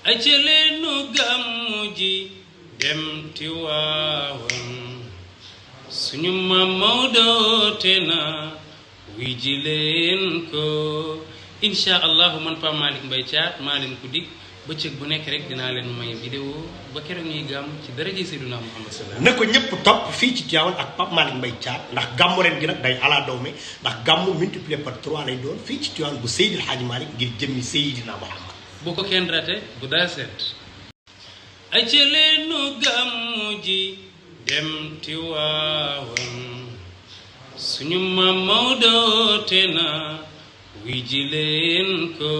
aceleenu gàmmu ji dem Tiwaawan suñu Maam Maodo te na wuy ji leen ko incha allahu man Pape Malick Mbaye Thiat maa leen ko dig bëccëg bu nekk rek dinaa leen may vidéo ba keroog ñuy gàmm ci daraja Seydina Muhammad sallallahu na ko ñëpp topp fii ci Tivaouane ak Pape Malick Mbaye Thiat ndax gàmmu ren gi nag day ala dawme ndax gàmmu multiplié par 3 lay doon fii ci Tivaouane bu Seydil Hadji Malick ngir jëmmi Seydina Muhammad bu ko kenn rate bu daa seet aceleenu gàmmu ji dem Tiwaawan suñu Maam Maodo te na wuy ji leen ko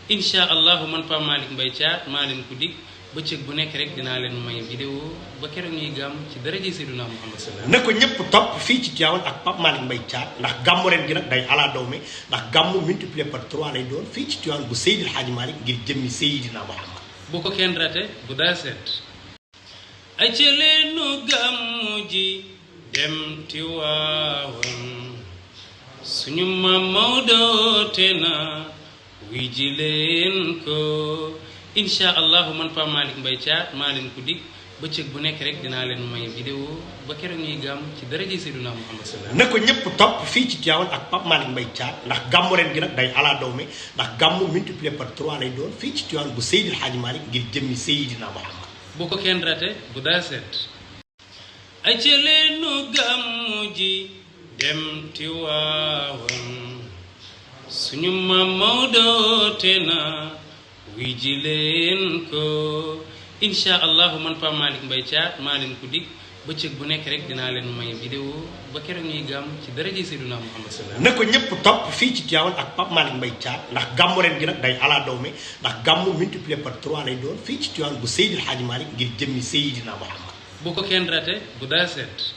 incha allahu man Pape Malick Mbaye Thiat maa leen ko dig bëccëg bu nekk rek dinaa leen may vidéo ba keroog ñuy gàmm ci daraja Seydina Muhammad sallallahu na ko ñëpp topp fii ci Tivaouane ak Pape Malick Mbaye Thiat ndax gàmmu ren gi nag day ala dawme ndax gàmmu multiplié par 3 lay doon fii ci Tivaouane bu Seydil Hadji Malick ngir jëmmi Seydina Muhammad bu ko kenn rate bu daa seet aceleenu gàmmu ji dem Tiwaawan suñu Maam Maodo te na wuy ji leen ko incha allahu man Pape Malick Mbaye Thiat maa leen ko dig bëccëg bu nekk rek dinaa leen may vidéo ba keroog ñuy gàmm ci daraja Seydina Muhammad sallallahu na ko ñëpp topp fii ci Tivaouane ak Pape Malick Mbaye Thiat ndax gàmmu ren gi nag day ala dawme ndax gàmmu multiplié par 3 lay doon fii ci Tivaouane bu Seydil Hadji Malick ngir jëmmi Seydina Muhammad bu ko kenn rate bu daa seet aceleenu gàmmu ji dem Tiwaawan suñu Maam Maodo te na wuy ji leen ko incha allahu man Pape Malick Mbaye Thiat maa leen ko dig bëccëg bu nekk rek dinaa leen may vidéo ba keroog ñuy gàmm ci daraja Seydina Muhammad sallallahu na ko ñëpp topp fii ci Tivaouane ak Pape Malick Mbaye Thiat ndax gàmmu ren gi nag day ala dawme ndax gàmmu multiplié par 3 lay doon fii ci Tivaouane bu Seydil Hadji Malick ngir jëmmi Seydina Muhammad bu ko kenn rate bu daa seet